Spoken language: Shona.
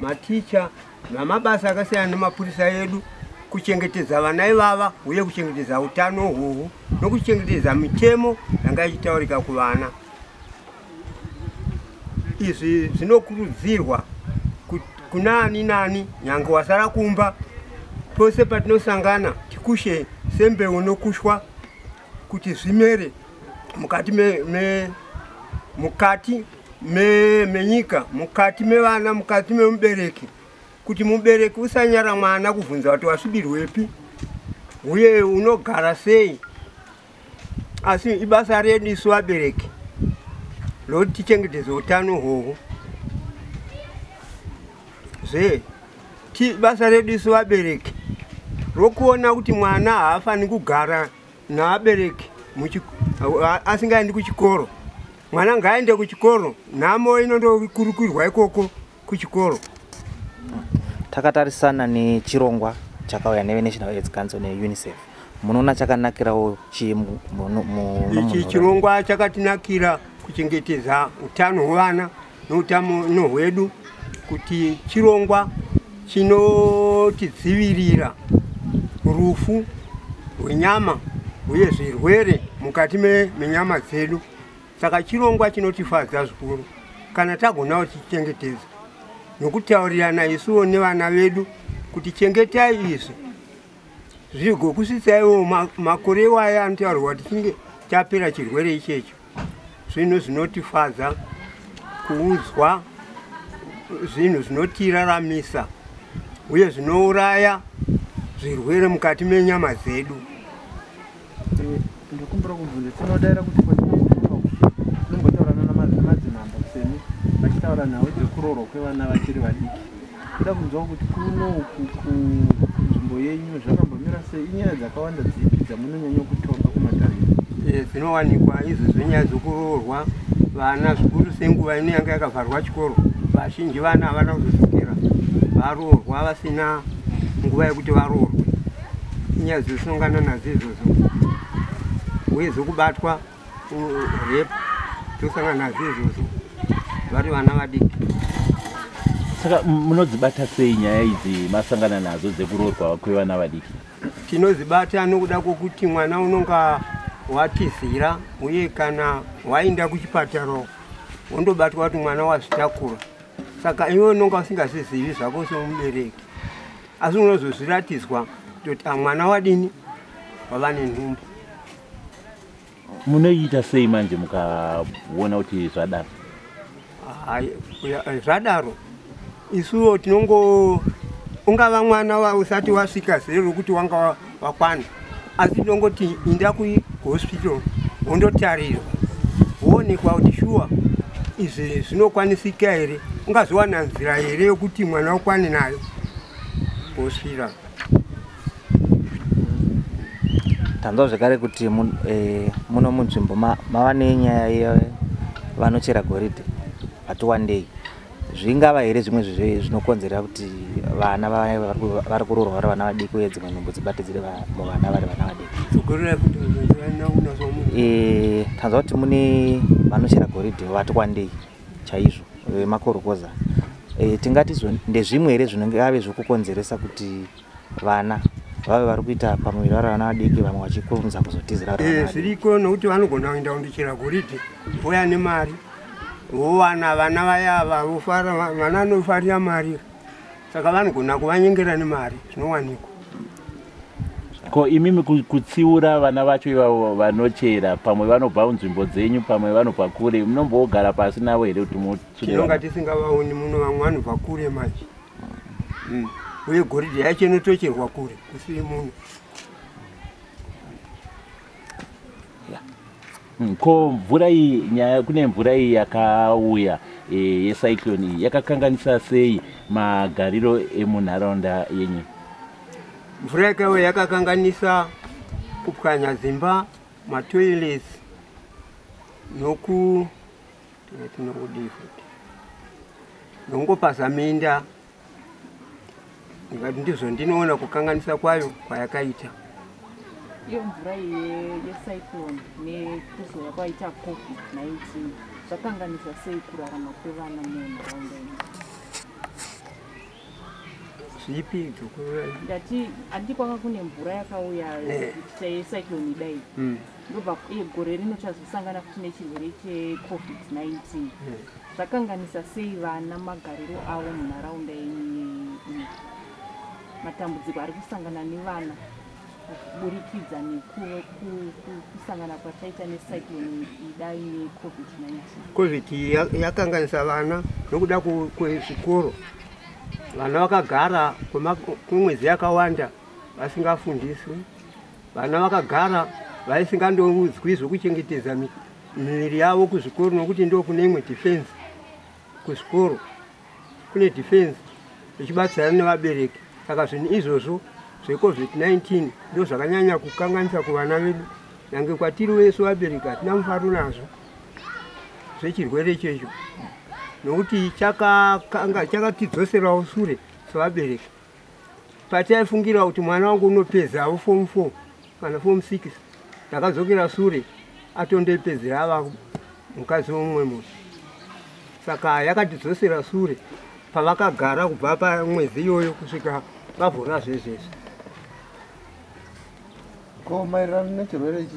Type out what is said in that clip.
Maticha namabasa akasiyana nemapurisa edu kuchengetedza vana ivava uye kuchengetedza utano uhwohwo nokuchengetedza mitemo yanga ichitaurika kuvana. Izvi zvinokurudzirwa kuna ani nani nyange wasara kumba pose patinosangana tikushe sembeu nokushwa kuti zvimere mukati me, me, mukati menyika mukati mevana mukati memubereki kuti mubereki usanyara mwana kubvunza kuti wasvibirwepi uye unogara sei asi ibasa redu isu vabereki lokuti tichengetedze utano hwohwo zve basa redu isu vabereki rokuona kuti mwana haafaniri kugara naabereki asingaendi kuchikoro mwana ngaaende kuchikoro nhamo inondokurukurirwa ikoko kuchikoro. Takatarisana nechirongwa chakauya neveNational AIDS Council neUNICEF, munoona chakanakirawo chii? Ichi chirongwa chakatinakira kuchengetedza utano hwevana noutano hwedu, kuti chirongwa chinotidzivirira rufu rwenyama uye zvirwere mukati menyama dzedu. Saka chirongwa chinotifadza zvikuru kana tagona kuchichengetedza nokutaurirana isuwo nevana vedu kuti chengetai izvi zvigokusvitsaiwo makore iwaya anotaurwa kuti chinge chapera chirwere ichecho. Zvinhu zvinotifadza kuudzwa zvinhu zvinotiraramisa uye zvinouraya zvirwere mukati menyama dzedu. Ndikumbira kubvunza, tinodaira kuti tinombotaurana namadzimambo semi vachitaura nhau dzekuroorwa kwevana vachiri vadiki. Kuda kunzwa kuti kuno uku kunzvimbo yenyu zvakambomira sei, inyaya dzakawanda dzipi dzamunonyanya kutonga kumatare? Dzinowanikwa izvo zvenyaya dzokuroorwa vana zvikuru senguva ino yanga yakavharwa chikoro, vazhinji vana havana kuzodzokera, varoorwa vasina nguva yekuti varoorwe. Inyaya dzinosangana nadzo izvozvo, uye dzokubatwa rape tosangana nadzo izvozvo vari vana vadiki. Saka munodzibata sei nyaya idzi masangana nadzo dzekuroorwa kwevana vadiki? Tinozibata nokuda kwokuti mwana unonga watizira, uye kana waenda kuchipatara wondobatwa kuti mwana wazvitakura, saka iwe unonga usingazvizivi zvako semubereki, asi unozozviratidzwa kuti mwana wadini wava nenhumbu. Munoita sei manje mukaona kuti zvadaro? Zvadaro isuwo tinongo ungava mwana usati wasvika zero rokuti wanga wakwana, asi tinongoti inda kuhospital wondotarirwa woonekwa kuti shuwa izvi zvinokwanisika here, ungazowana nzira here yokuti mwana ukwane nayo kuhospital. Tanzwa zvekare kuti muno munzvimbo mava nenyaya yevanochera goridhe vati wandei. Zvingava here zvimwe zvinokonzera kuti vana vari kuroorwa vari vana vadiki uye dzimwe nhumbu dzibatidzire muvana vari vana vadiki? Tanzwa kuti mune vanochera goridhe vati wandei chaizvo vemakorokoza. Tingati ndezvimwe here zvinongave zvekukonzeresa kuti vana vave vari kuita pamuviri vari vana vadiki, vamwe vachikurumidza kuzotizira? Zviriko, nokuti vanogona kuenda kundochera goridhe voya nemari vowana vana vaya vofara, vana anofarira mari, saka vanogona kuvanyengera nemari, zvinowanikwa. Ko imimi kutsiura vana vacho ivavo vanochera, pamwe vanobva munzvimbo dzenyu, pamwe vanobva kure, munombogara pasi navo here kuti mutsiure? Tinonga tisingavaoni muno, vamwe vanobva kure manje, uye goridhe yacho inotocherwa kure kusiri muno. Ko mvura iyi, nyaya kune mvura iyi yakauya yecyclone iyi yakakanganisa sei magariro emunharaunda yenyu? Mvura yakauya yakakanganisa kupwanya dzimba, matoilets, noku tinokudii futi, nongopaza minda. Ndikati ndizvo ndinoona kukanganisa kwayo kwayakaita. Iyo mvura yecyclone nekuzouya kwaita COVID-19 zvakanganisa sei kurarama kwevana munharaunda ino? Zvipi dzokurora? Ndati handiti kwanga kune mvura yakauya yecyclone idai, ndobva iye gore rino tazosangana futi nechirwere cheCovid-19. Zvakanganisa sei vana magariro avo munharaunda yenyu ino? Matambudziko ari kusangana nevana kuburikidza nekusangana kwataita necyclone idai neCovid-19. Covid yakanganisa vana nokuda kwezvikoro. Vana vakagara kwemwedzi yakawanda vasingafundiswi. Vana vakagara vaisingandoudzwi zvokuchengetedza miviri yavo kuzvikoro, nokuti ndo kune imwe defense kuzvikoro, kune defense ichibatsirana nevabereki. Saka zvinhu izvozvo zveCovid-19 ndo zvakanyanya kukanganisa kuvana vedu. Nyange kwatiri wese vabereki hatina mufaro nazvo zvechirwere ichecho, nokuti chakatidzoserawo sure sevabereki. Pataifungira kuti mwana wangu unopedzawo form 4 kana form 6, ndakadzokera sure atondopedzera ava mukadzi womumwe munhu. Saka yakatidzosera sure pavakagara kubva pamwedzi iyoyo kusvika vavhura zvezvezvi. Ko maererano nechirwere ichi